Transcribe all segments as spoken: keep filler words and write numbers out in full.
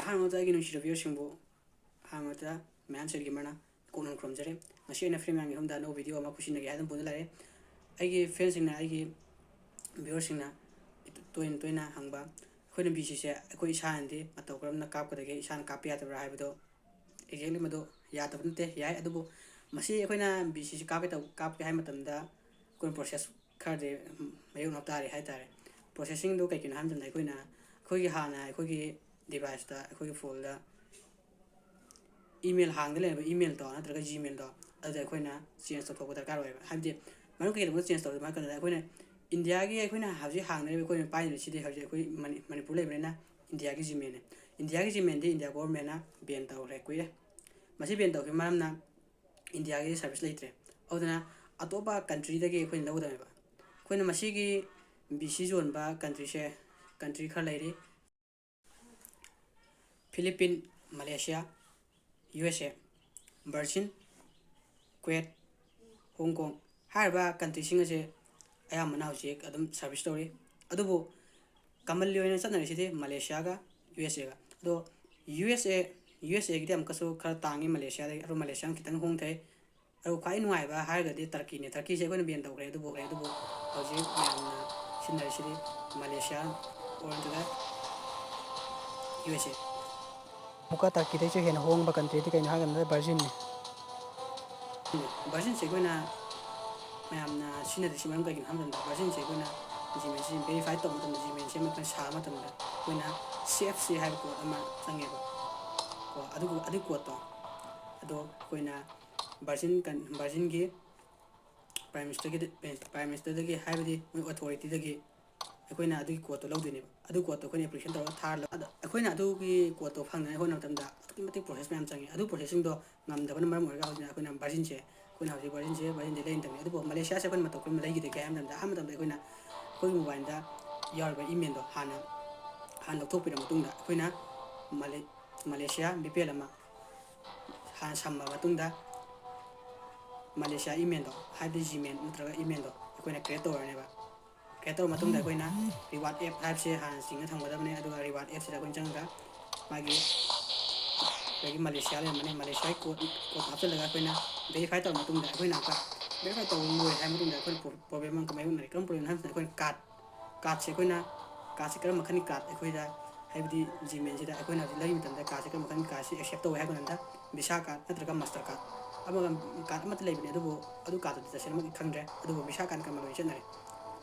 ꯑꯍꯥꯟꯕꯗ ꯑꯩꯒꯤ ꯅꯨꯡꯁꯤꯔꯕ viewerꯁꯤꯡꯕꯨ ꯑꯍꯥꯟꯕꯗ ꯃꯌꯥꯝ ꯁꯦꯜꯒꯤ ꯃꯔꯅ ꯀꯣꯛꯅ ꯈꯨꯔꯨꯝꯖꯔꯤ꯫ ꯉꯁꯤ ꯑꯩꯅ ꯐꯤꯂꯝ ꯌꯥꯝꯒꯤ ꯃꯐꯝꯗ ꯑꯅꯧꯕ video ꯑꯃ ꯈꯨꯠꯁꯤꯟꯅꯒꯦ ꯍꯥꯏꯗꯨꯅ ꯄꯨꯗꯨꯅ ꯂꯥꯛꯑꯦ꯫ ꯑꯩꯒꯤ fanꯁꯤꯡꯅ, ꯑꯩꯒꯤ viewerꯁꯤꯡꯅ ꯇꯣꯏꯅ ꯇꯣꯏꯅ ꯍꯪꯕ, ꯑꯩꯈꯣꯏꯅ ꯕꯤ ꯁꯤꯁꯦ ꯑꯩꯈꯣꯏ ꯏꯁꯥꯅꯗꯤ ꯃꯇꯧ ꯀꯔꯝꯅ ꯀꯥꯞꯀꯗꯒꯦ, ꯏꯁꯥꯅ ꯀꯥꯞꯄ ꯌꯥꯗꯕ꯭ꯔꯥ ꯍꯥꯏꯕꯗꯣ exactly ꯃꯗꯨ ꯌꯥꯗꯕ ꯅꯠꯇꯦ, ꯌꯥꯏ꯫ ꯑꯗꯨꯕꯨ ꯃꯁꯤ ꯑꯩꯈꯣꯏꯅ ꯕꯤ ꯁꯤꯁꯦ ꯀꯥꯞꯀꯦ ꯇꯧ-, ꯀꯥꯞꯀꯦ ꯍꯥꯏ ꯃꯇꯝꯗ ꯑꯩꯈꯣꯏꯅ process ꯈꯔꯗꯤ ꯃꯥꯌꯣꯛꯅꯕ ꯇꯥꯔꯦ ꯍꯥꯏ ꯇꯥꯔꯦ꯫ Processingꯗꯨ ꯀꯩꯒꯤꯅꯣ ꯍꯥꯏꯕ ꯃꯇꯝꯗ ꯑꯩꯈꯣꯏꯅ, ꯑꯩꯈꯣꯏꯒꯤ ꯍꯥꯟꯅ ꯑꯩꯈꯣꯏꯒꯤ deviceꯇ, ꯑꯩꯈꯣꯏꯒꯤ phoneꯗ email ꯍꯥꯡꯗ ꯂꯩꯔꯕ emailꯗꯣ ꯅꯠꯇ꯭ꯔꯒ Gmailꯗꯣ ꯑꯗꯨꯗ ꯑꯩꯈꯣꯏꯅ change ꯇꯧꯊꯣꯛꯄ ꯗꯔꯀꯥꯔ ꯑꯣꯏꯌꯦꯕ꯫ ꯍꯥꯏꯕꯗꯤ ꯃꯔꯝ ꯀꯩꯒꯤꯗꯃꯛꯇ change ꯇꯧꯔꯤꯅꯣ ꯍꯥꯏ ꯀꯥꯟꯗ ꯑꯩꯈꯣꯏꯅ Indiaꯒꯤ ꯑꯩꯈꯣꯏꯅ ꯍꯧꯖꯤꯛ ꯍꯥꯡꯅꯔꯤꯕ ꯑꯩꯈꯣꯏꯅ ꯄꯥꯏꯔꯤꯕꯁꯤꯗꯤ ꯍꯧꯖꯤꯛ ꯑꯩꯈꯣꯏ ꯃꯅꯤ-, ꯃꯅꯤꯄꯨꯔ ꯂꯩꯕꯅꯤꯅ Indiaꯒꯤ Gmailꯅꯤ꯫ Indiaꯒꯤ Gmailꯗꯤ India governmentꯅ ban ꯇꯧꯈ꯭ꯔꯦ ꯀꯨꯏꯔꯦ꯫ ꯃꯁꯤ ban ꯇꯧꯈꯤꯕ ꯃꯔꯝꯅ Indiaꯒꯤ service ꯂꯩꯇ꯭ꯔꯦ꯫ ꯑꯗꯨꯅ ꯑꯇꯣꯞꯄ countryꯗꯒꯤ ꯑꯩꯈꯣꯏꯅ ꯂꯧꯒꯗꯕꯅꯦꯕ꯫ ꯑꯩꯈꯣꯏꯅ ꯃꯁꯤꯒꯤ ꯕꯤ ꯁꯤ ꯌꯣꯟꯕ countryꯁꯦ, country ꯈꯔ ꯂꯩꯔꯤ: Philippines, Malaysia, U S A, Brazil, Kuwait, Hong Kong꯫ ꯍꯥꯏꯔꯤꯕ countryꯁꯤꯡ ꯑꯁꯦ ꯑꯌꯥꯝꯕꯅ ꯍꯧꯖꯤꯛ ꯑꯗꯨꯝ service ꯇꯧꯔꯤ꯫ ꯑꯗꯨꯕꯨ commonly ꯑꯣꯏꯅ ꯆꯠꯅꯔꯤꯁꯤꯗꯤ Malaysiaꯒ U S Aꯒ꯫ ꯑꯗꯣ U S A, U S Aꯒꯤꯗꯤ ꯑꯃꯨꯛꯀꯁꯨ ꯈꯔ ꯇꯥꯡꯉꯤ Malaysiaꯗꯒꯤ, ꯑꯗꯣ Malaysiaꯅ ꯈꯤꯇꯪ ꯍꯣꯡꯊꯩ꯫ ꯑꯗꯨꯒ ꯈ꯭ꯋꯥꯏ ꯅꯨꯡꯉꯥꯏꯕ ꯍꯥꯏꯔꯒꯗꯤ Turkeyꯅꯤ꯫ Turkeyꯁꯦ ꯑꯩꯈꯣꯏꯅ ban ꯇꯧꯈ꯭ꯔꯦ, ꯑꯗꯨꯕꯨ, ꯑꯗꯨꯕꯨ ꯍꯧꯖꯤꯛ ꯃꯌꯥꯝꯅ ꯁꯤꯖꯤꯟꯅꯔꯤꯁꯤꯗꯤ Malaysia or ꯅꯠꯇ꯭ꯔꯒ U S A꯫ ꯑꯃꯨꯛꯀ Turkeyꯗꯩꯁꯨ ꯍꯦꯟꯅ ꯍꯣꯡꯕ countryꯗꯤ ꯀꯩꯅꯣ ꯍꯥꯏ ꯀꯥꯟꯗ Brazilꯅꯤ꯫ Brazilꯁꯦ ꯑꯩꯈꯣꯏꯅ ꯃꯌꯥꯝꯅ ꯁꯤꯖꯤꯟꯅꯗ꯭ꯔꯤꯁꯤ ꯃꯔꯝ ꯀꯩꯒꯤꯅꯣ ꯍꯥꯏꯕ ꯃꯇꯝꯗ, Brazilꯁꯦ ꯑꯩꯈꯣꯏꯅ Gmailꯁꯤ verify ꯇꯧꯕ ꯃꯇꯝꯗ, Gmailꯁꯦ ꯑꯩꯈꯣꯏꯅ ꯁꯥꯕ ꯃꯇꯝꯗ ꯑꯩꯈꯣꯏꯅ C F C ꯍꯥꯏꯕ code ꯑꯃ ꯆꯪꯉꯦꯕ꯫ ꯀꯣ, ꯑꯗꯨꯒ ꯑꯗꯨꯒꯤ codeꯇꯣ ꯑꯗꯣ ꯑꯩꯈꯣꯏꯅ Brazil ꯀꯟ-, Brazilꯒꯤ Prime Ministerꯒꯤ, Prime Ministerꯗꯒꯤ, ꯍꯥꯏꯕꯗꯤ ꯃꯣꯏ authorityꯗꯒꯤ ꯑꯩꯈꯣꯏꯅ ꯑꯗꯨꯒꯤ codeꯇꯣ ꯂꯧꯗꯣꯏꯅꯦꯕ꯫ ꯑꯗꯨ codeꯇꯣ ꯑꯩꯈꯣꯏꯅ application ꯇꯧꯔꯒ ꯊꯥꯔ, ꯑꯗ ꯑꯩꯈꯣꯏꯅ ꯑꯗꯨꯒꯤ codeꯇꯣ ꯐꯪꯅꯉꯥꯏ ꯍꯣꯠꯅꯕ ꯃꯇꯝꯗ ꯑꯗꯨꯛꯀꯤ ꯃꯇꯤꯛ process ꯃꯌꯥꯝ ꯆꯪꯉꯤ꯫ ꯑꯗꯨ processingꯗꯣ ꯉꯝꯗꯕꯅ ꯃꯔꯝ ꯑꯣꯏꯔꯒ ꯍꯧꯖꯤꯛ ꯑꯩꯈꯣꯏꯅ Brazilꯁꯦ, ꯑꯩꯈꯣꯏꯅ ꯍꯧꯖꯤꯛ Brazilꯁꯦ, Brazilꯗꯤ ꯂꯩꯅ ꯇꯝꯃꯤ꯫ ꯑꯗꯨꯕꯨ Malaysiaꯁꯦ ꯑꯩꯈꯣꯏꯅ ꯃꯇꯧ ꯀꯔꯝꯅ ꯂꯩꯈꯤꯗꯒꯦ ꯍꯥꯏꯕ ꯃꯇꯝꯗ, ꯑꯍꯥꯟꯕ ꯃꯇꯝꯗ ꯑꯩꯈꯣꯏꯅ ꯑꯩꯈꯣꯏꯒꯤ mobileꯗ ꯌꯥꯎꯔꯤꯕ emailꯗꯣ ꯍꯥꯟꯅ, ꯍꯥꯟꯅ ꯂꯧꯊꯣꯛꯄꯤꯔ ꯃꯇꯨꯡꯗ ꯑꯩꯈꯣꯏꯅ Malay-, Malaysia VPN ꯑꯃ ꯍꯥꯟꯅ ꯁꯝꯃ ꯃꯇꯨꯡꯗ Malaysia emailꯗꯣ, ꯍꯥꯏꯕꯗꯤ Gmail ꯅꯠꯇ꯭ꯔꯒ emailꯗꯣ ꯑꯩꯈꯣꯏꯅ create ꯇꯧꯔꯅꯦꯕ꯫ Create ꯇꯧꯔ ꯃꯇꯨꯡꯗ ꯑꯩꯈꯣꯏꯅ reward app ꯍꯥꯏꯕꯁꯦ ꯍꯥꯟꯅ ꯆꯤꯡꯉ ꯊꯝꯒꯗꯕꯅꯦ꯫ ꯑꯗꯨꯒ reward appꯁꯤꯗ ꯑꯩꯈꯣꯏꯅ ꯆꯪꯉꯒ ꯃꯥꯒꯤ ꯑꯩꯈꯣꯏꯒꯤ ꯃꯂꯦꯁꯤꯌꯥ ꯂꯩꯔꯝꯕꯅꯤ꯫ ꯃꯂꯦꯁꯤꯌꯥꯒꯤ ꯀꯣꯠ ꯀꯣꯠ ꯍꯥꯞꯆꯤꯜꯂꯒ ꯑꯩꯈꯣꯏꯅ ꯚꯦꯔꯤꯐꯥꯏ ꯇꯧꯔ ꯃꯇꯨꯡꯗ, ꯑꯩꯈꯣꯏꯅ ꯑꯃꯨꯛꯀ ꯚꯦꯔꯤꯐꯥꯏ ꯇꯧꯕ ꯂꯣꯏꯔꯦ ꯍꯥꯏꯕ ꯃꯇꯨꯡꯗ ꯑꯩꯈꯣꯏꯅ ꯄ꯭ꯔꯣ- ꯄ꯭ꯔꯣꯕ꯭ꯂꯦꯝ ꯑꯃꯒ ꯃꯥꯌꯣꯛꯅꯔꯦ꯫ ꯀꯔꯝꯕ ꯄ꯭ꯔꯣꯕ꯭ꯂꯦꯝ ꯍꯥꯏꯕꯁꯤꯅ ꯑꯩꯈꯣꯏꯅ ꯀꯥꯔꯠ ꯀꯥꯔꯠꯁꯦ ꯑꯩꯈꯣꯏꯅ ꯀꯥꯔꯠꯁꯦ ꯀꯔꯝꯕ ꯃꯈꯜꯒꯤ ꯀꯥꯔꯠ ꯑꯩꯈꯣꯏꯗ, ꯍꯥꯏꯕꯗꯤ ꯖꯤꯃꯦꯜꯁꯤꯗ ꯑꯩꯈꯣꯏꯅ ꯍꯧꯖꯤꯛ ꯂꯩꯔꯤ ꯃꯇꯝꯗ ꯀꯥꯔꯠꯁꯦ ꯀꯔꯝꯕ ꯃꯈꯜꯒꯤ ꯀꯥꯔꯠꯁꯤ ꯑꯦꯛꯁꯦꯞ ꯇꯧꯋꯦ ꯍꯥꯏꯕ ꯃꯇꯝꯗ ꯚꯤꯁꯥ ꯀꯥꯔꯠ ꯅꯠꯇ꯭ꯔꯒ ꯃꯥꯁꯇꯔ ꯀꯥꯔꯠ, ꯑꯃꯒ ꯀꯥꯔꯠ ꯑꯃꯠꯇ ꯂꯩꯕꯅꯦ, ꯑꯗꯨꯕꯨ ꯑꯗꯨ ꯀꯥꯔꯠꯇꯨꯗꯤ ꯇꯁꯦꯡꯅꯃꯛꯀꯤ ꯈꯪꯗ꯭ꯔꯦ꯫ ꯑꯗꯨꯕꯨ ꯚꯤꯁꯥ ꯀꯥꯔꯠ ꯀꯔꯝꯕ ꯂꯣꯏꯅ ꯆꯠꯅꯔꯦ꯫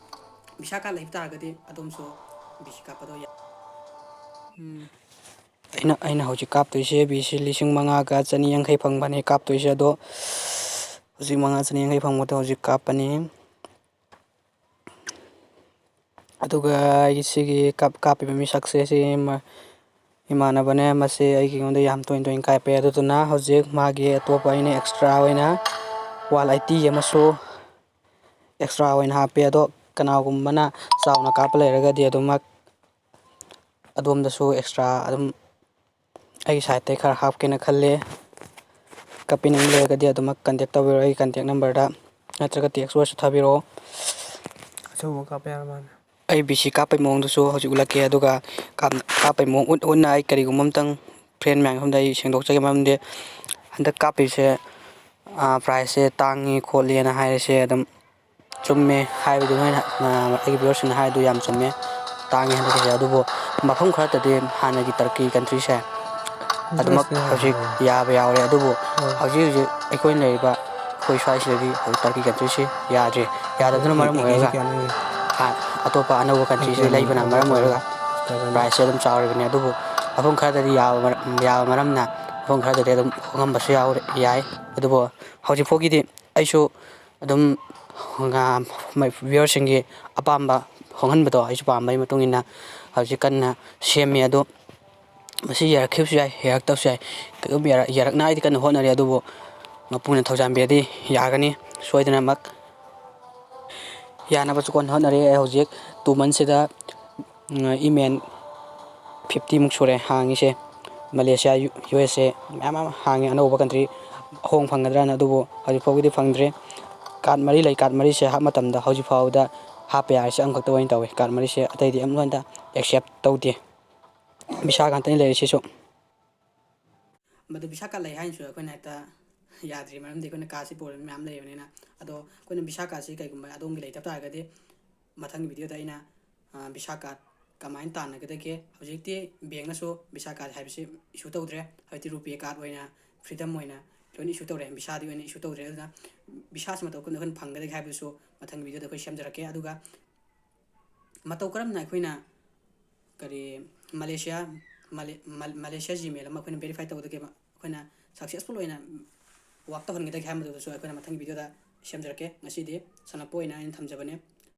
ꯚꯤꯁꯥ ꯀꯥꯔꯠ ꯂꯩꯕ ꯇꯥꯔꯒꯗꯤ ꯑꯗꯣꯝꯁꯨ ꯕꯤ ꯁꯤ ꯀꯥꯞꯄꯗꯣ ꯌꯥꯏ꯫ ꯎꯝ꯫ ꯑꯩꯅ ꯑꯩꯅ ꯍꯧꯖꯤꯛ ꯀꯥꯞꯇꯣꯏꯁꯦ ꯕꯤ ꯁꯤ ꯂꯤꯁꯤꯡ ꯃꯉꯥꯒ ꯆꯅꯤ ꯌꯥꯡꯈꯩ ꯐꯪꯕꯅꯦ ꯀꯥꯞꯇꯣꯏꯁꯦ꯫ ꯑꯗꯣ ꯍꯧꯖꯤꯛ ꯃꯉꯥ ꯆꯅꯤ ꯌꯥꯡꯈꯩ ꯐꯪꯕꯗꯣ ꯍꯧꯖꯤꯛ ꯀꯥꯞꯄꯅꯤ꯫ ꯑꯗꯨꯒ ꯑꯩꯒꯤ ꯁꯤꯒꯤ ꯀꯥꯞ- ꯀꯥꯞꯄꯤꯕ ꯃꯤꯁꯛꯁꯦ ꯁꯤ ꯏꯃꯥ- ꯏꯃꯥꯟꯅꯕꯅꯦ꯫ ꯃꯁꯤ ꯑꯩꯒꯤ ꯑꯩꯉꯣꯟꯗ ꯌꯥꯝ ꯇꯣꯏꯅ ꯇꯣꯏꯅ ꯀꯥꯞꯄꯦ꯫ ꯑꯗꯨꯗꯨꯅ ꯍꯧꯖꯤꯛ ꯃꯥꯒꯤ ꯑꯇꯣꯞꯄ ꯑꯩꯅ ꯑꯦꯛꯁꯇ꯭ꯔꯥ ꯑꯣꯏꯅ ꯋꯥꯟ ꯑꯩꯠꯇꯤ ꯑꯃꯁꯨ ꯑꯦꯛꯁꯇ꯭ꯔꯥ ꯑꯣꯏꯅ ꯍꯥꯞꯄꯦ꯫ ꯑꯗꯣ ꯀꯅꯥꯒꯨꯝꯕꯅ ꯆꯥꯎꯅ ꯀꯥꯞꯄ ꯂꯩꯔꯒꯗꯤ ꯑꯗꯨꯃꯛ ꯑꯗꯣꯝꯗꯁꯨ ꯑꯦꯛꯁꯇ꯭ꯔꯥ ꯑꯗꯨꯝ ꯑꯩꯒꯤ ꯁꯥꯏꯠꯇꯒꯤ ꯈꯔ ꯍꯥꯞꯀꯦꯅ ꯈꯜꯂꯦ꯫ ꯀꯥꯞꯄꯤꯅꯤꯡꯕ ꯂꯩꯔꯒꯗꯤ ꯑꯗꯨꯃꯛ ꯀꯟꯇꯦꯛ ꯇꯧꯕꯤꯔꯣ ꯑꯩꯒꯤ ꯀꯟꯇꯦꯛ ꯅꯝꯕꯔꯗ, ꯅꯠꯇ꯭ꯔꯒ ꯇꯦꯛꯁ ꯑꯣꯏꯔꯁꯨ ꯊꯥꯕꯤꯔꯛꯑꯣ꯫ ꯑꯆꯧꯕ ꯀꯥꯞꯄ ꯌꯥꯔ ꯃꯥꯜꯂꯦ꯫ ꯑꯩ ꯕꯤ ꯁꯤ ꯀꯥꯞꯄꯩ ꯃꯑꯣꯡꯗꯨꯁꯨ ꯍꯧꯖꯤꯛ ꯎꯠꯂꯛꯀꯦ, ꯑꯗꯨꯒ ꯀꯥꯞ- ꯀꯥꯞꯄꯩ ꯃꯑꯣꯡ ꯎꯠ- ꯎꯠꯅ ꯑꯩ ꯀꯔꯤꯒꯨꯝꯕ ꯑꯝꯇꯪ ꯐ꯭ꯔꯦꯟ ꯃꯌꯥꯝꯒꯤ ꯃꯐꯝꯗ ꯑꯩ ꯁꯦꯡꯗꯣꯛꯆꯒꯦ꯫ ꯃꯔꯝꯗꯤ ꯍꯟꯗꯛ ꯀꯥꯞꯄꯤꯁꯦ, ꯑꯥ, ꯄ꯭ꯔꯥꯏꯁꯁꯦ ꯇꯥꯡꯉꯤ ꯈꯣꯠꯂꯤꯅ ꯍꯥꯏꯔꯤꯁꯦ ꯑꯗꯨꯝ ꯆꯨꯝꯃꯦ ꯍꯥꯏꯕꯗꯨ ꯅꯣꯏꯅ, ꯑꯥ, ꯑꯩꯒꯤ ꯚ꯭ꯌꯨꯋꯔꯁꯤꯡꯅ ꯍꯥꯏꯗꯨ ꯌꯥꯝ ꯆꯨꯝꯃꯦ, ꯇꯥꯡꯉꯦ ꯍꯟꯗꯛꯀꯤꯁꯦ꯫ ꯑꯗꯨꯕꯨ ꯃꯐꯝ ꯈꯔꯗꯗꯤ ꯍꯥꯟꯅꯒꯤ ꯇꯔꯀꯤ ꯀꯟꯇ꯭ꯔꯤꯁꯦ ꯑꯗꯨꯃꯛ ꯍꯧꯖꯤꯛ ꯌꯥꯕ ꯌꯥꯎꯔꯦ꯫ ꯑꯗꯨꯕꯨ ꯍꯧꯖꯤꯛ ꯍꯧꯖꯤꯛ ꯑꯩꯈꯣꯏꯅ ꯂꯩꯔꯤꯕ ꯑꯩꯈꯣꯏ ꯁ꯭ꯋꯥꯏꯁꯤꯗꯗꯤ ꯍꯧꯖꯤꯛ ꯇꯔꯀꯤ ꯀꯟꯇ꯭ꯔꯤꯁꯤ ꯌꯥꯗ꯭ꯔꯤ꯫ ꯌꯥꯗꯕꯅ ꯃꯔꯝ ꯑꯣꯏꯔꯒ ꯑꯇꯣꯞꯄ ꯑꯅꯧꯕ ꯀꯟꯇ꯭ꯔꯤꯁꯤꯗ ꯂꯩꯕꯅ ꯃꯔꯝ ꯑꯣꯏꯔꯒ ꯄ꯭ꯔꯥꯏꯁꯁꯦ ꯑꯗꯨꯝ ꯆꯥꯎꯔꯤꯕꯅꯤ꯫ ꯑꯗꯨꯕꯨ ꯃꯐꯝ ꯈꯔꯗꯗꯤ ꯌꯥꯕ ꯃꯔ-, ꯌꯥꯕ ꯃꯔꯝꯅ ꯃꯐꯝ ꯈꯔꯗꯗꯤ ꯑꯗꯨꯝ ꯍꯣꯡꯉꯝꯕꯁꯨ ꯌꯥꯎꯔꯦ, ꯌꯥꯏ꯫ ꯑꯗꯨꯕꯨ ꯍꯧꯖꯤꯛ ꯐꯥꯎꯒꯤꯗꯤ ꯑꯩꯁꯨ ꯑꯗꯨꯝ, ꯉꯥ-, ꯃ-, ꯚ꯭ꯌꯨꯋꯔꯁꯤꯡꯒꯤ ꯑꯄꯥꯝꯕ ꯍꯣꯡꯍꯟꯕꯗꯣ ꯑꯩꯁꯨ ꯄꯥꯝꯕꯒꯤ ꯃꯇꯨꯡ ꯏꯟꯅ ꯍꯧꯖꯤꯛ ꯀꯟꯅ ꯁꯦꯝꯃꯤ꯫ ꯑꯗꯣ ꯃꯁꯤ ꯌꯥꯔꯛꯈꯤꯕꯁꯨ ꯌꯥꯏ, ꯌꯥꯔꯛꯇꯕꯁꯨ ꯌꯥꯏ꯫ ꯀꯩꯒꯨꯝꯕ ꯌꯥꯔꯛ-, ꯌꯥꯔꯛꯅꯉꯥꯏꯗꯤ ꯀꯟꯅ ꯍꯣꯠꯅꯔꯤ, ꯑꯗꯨꯕꯨ ꯃꯄꯨꯅ ꯊꯧꯖꯥꯟꯕꯤꯔꯗꯤ ꯌꯥꯒꯅꯤ ꯁꯣꯏꯗꯅꯃꯛ꯫ ꯌꯥꯅꯕꯁꯨ ꯀꯟꯅ ꯍꯣꯠꯅꯔꯤ꯫ ꯑꯩ ꯍꯧꯖꯤꯛ ꯇꯨ ꯃꯟꯁꯁꯤꯗ ꯏꯃꯦꯜ ꯐꯤꯐꯇꯤꯃꯨꯛ ꯁꯨꯔꯦ ꯍꯥꯡꯉꯤꯁꯦ꯫ ꯃꯂꯦꯁꯤꯌꯥ, ꯌꯨ-, ꯌꯨ ꯑꯦꯁ ꯑꯦ ꯃꯌꯥꯝ ꯑꯃ ꯍꯥꯡꯉꯤ, ꯑꯅꯧꯕ ꯀꯟꯇ꯭ꯔꯤ ꯑꯍꯣꯡ ꯐꯪꯒꯗ꯭ꯔꯥꯅ, ꯑꯗꯨꯕꯨ ꯍꯧꯖꯤꯛ ꯐꯥꯎꯒꯤꯗꯤ ꯐꯪꯗ꯭ꯔꯤ꯫ ꯀꯥꯔꯠ ꯃꯔꯤ ꯂꯩ, ꯀꯥꯔꯠ ꯃꯔꯤꯁꯦ ꯍꯥꯞꯄ ꯃꯇꯝꯗ ꯍꯧꯖꯤꯛ ꯐꯥꯎꯕꯗ ꯍꯥꯞꯄ ꯌꯥꯔꯤꯁꯦ ꯑꯃꯈꯛꯇ ꯑꯣꯏꯅ ꯇꯧꯏ, ꯀꯥꯔꯠ ꯃꯔꯤꯁꯦ, ꯑꯇꯩꯗꯤ ꯑꯃꯠꯇ ꯑꯦꯛꯁꯦꯞ ꯇꯧꯗꯦ꯫ ꯚꯤꯁꯥ ꯉꯥꯛꯇꯅꯤ ꯂꯩꯔꯤꯁꯤꯁꯨ꯫ ꯃꯗꯨ ꯚꯤꯁꯥ ꯀꯥꯔꯗ ꯂꯩ ꯍꯥꯏꯅꯁꯨ ꯑꯩꯈꯣꯏꯅ ꯍꯦꯛꯇ ꯌꯥꯗ꯭ꯔꯤ, ꯃꯔꯝꯗꯤ ꯑꯩꯈꯣꯏꯅ ꯀꯥꯔꯗꯁꯤ ꯄ꯭ꯔꯣꯕ꯭ꯂꯦꯝ ꯃꯌꯥꯝ ꯂꯩꯕꯅꯤꯅ꯫ ꯑꯗꯣ ꯑꯩꯈꯣꯏꯅ ꯚꯤꯁꯥ ꯀꯥꯔꯗꯁꯤ ꯀꯩꯒꯨꯝꯕ ꯑꯗꯣꯝꯒꯤ ꯂꯩꯇꯕ ꯇꯥꯔꯒꯗꯤ, ꯃꯊꯪꯒꯤ ꯚꯤꯗꯤꯑꯣꯗ ꯑꯩꯅ, ꯑ, ꯚꯤꯁꯥ ꯀꯥꯔꯗ ꯀꯃꯥꯏꯅ ꯇꯥꯟꯅꯒꯗꯒꯦ? ꯍꯧꯖꯤꯛꯇꯤ ꯕꯦꯡꯅꯁꯨ ꯚꯤꯁꯥ ꯀꯥꯔꯗ ꯍꯥꯏꯕꯁꯤ ꯏꯁꯨ ꯇꯧꯗ꯭ꯔꯦ꯫ ꯍꯧꯖꯤꯛꯇꯤ ꯔꯨꯄꯦ ꯀꯥꯔꯗ ꯑꯣꯏꯅ, ꯐ꯭ꯔꯤꯗꯝ ꯑꯣꯏꯅ ꯂꯣꯏꯅ ꯏꯁꯨ ꯇꯧꯔꯦ, ꯚꯤꯁꯥꯗꯤ ꯑꯣꯏꯅ ꯏꯁꯨ ꯇꯧꯗ꯭ꯔꯦ꯫ ꯑꯗꯨꯅ ꯚꯤꯁꯥꯁꯤ ꯃꯇꯧ ꯀꯔꯝꯅ ꯑꯩꯈꯣꯏꯅ ꯐꯪꯒꯗꯒꯦ ꯍꯥꯏꯕꯗꯨꯁꯨ ꯃꯊꯪꯒꯤ ꯚꯤꯗꯤꯑꯣꯗ ꯑꯩꯈꯣꯏ ꯁꯦꯝꯖꯔꯛꯀꯦ꯫ ꯑꯗꯨꯒ ꯃꯇꯧ ꯀꯔꯝꯅ ꯑꯩꯈꯣꯏꯅ ꯀꯔꯤ, ꯃꯂꯦꯁꯤꯌꯥ, ꯃꯂꯦ-, ꯃꯜ-, ꯃꯂꯦꯁꯤꯌꯥ ꯖꯤꯃꯦꯜ ꯑꯃ ꯑꯩꯈꯣꯏꯅ ꯚꯦꯔꯤꯐꯥꯏ ꯇꯧꯒꯗꯒꯦꯕ, ꯑꯩꯈꯣꯏꯅ ꯁꯛꯁꯦꯁꯐꯨꯜ ꯑꯣꯏꯅ ꯋꯥꯛ ꯇꯧꯍꯟꯒꯗꯒꯦ ꯍꯥꯏꯕꯗꯨꯁꯨ ꯑꯩꯈꯣꯏꯅ ꯃꯊꯪꯒꯤ ꯚꯤꯗꯤꯑꯣꯗ ꯁꯦꯝꯖꯔꯛꯀꯦ꯫ ꯉꯁꯤꯗꯤ ꯁꯝꯂꯞꯄ ꯑꯣꯏꯅ ꯑꯩꯅ ꯊꯝꯖꯕꯅꯦ꯫